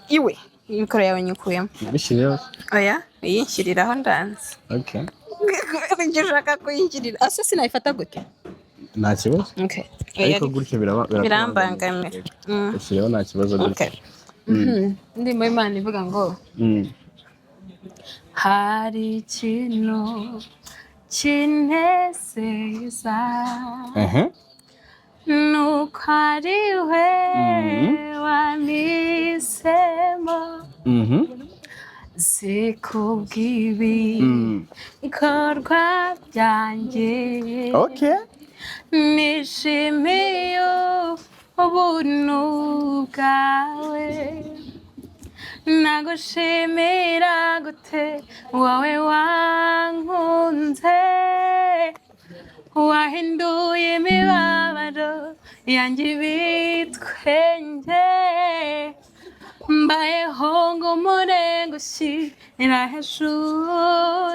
Iwe mikoro yawe nyikuyemo. Bishyireho. Oya, uyinshyiriraho ndanze. Okay. Icyo ushaka kuyinshyirira ase sinayifata gute? Nta kibazo. Okay. Ariko gutyo biraba Birambangamira. Bishyireho, nta kibazo gutyo. Okay. Indirimbo y'Imana ivuga ngo hari ikintu kinezeza nuko ari we wampisemo, si kubw'ibi bikorwa byanjye. Nishimiye ubuntu bwawe, nagushimira gute wowe wankunze, wahinduye imibabaro yanjye ibitwenge, mbayeho ngo umurenga ushyira hejuru.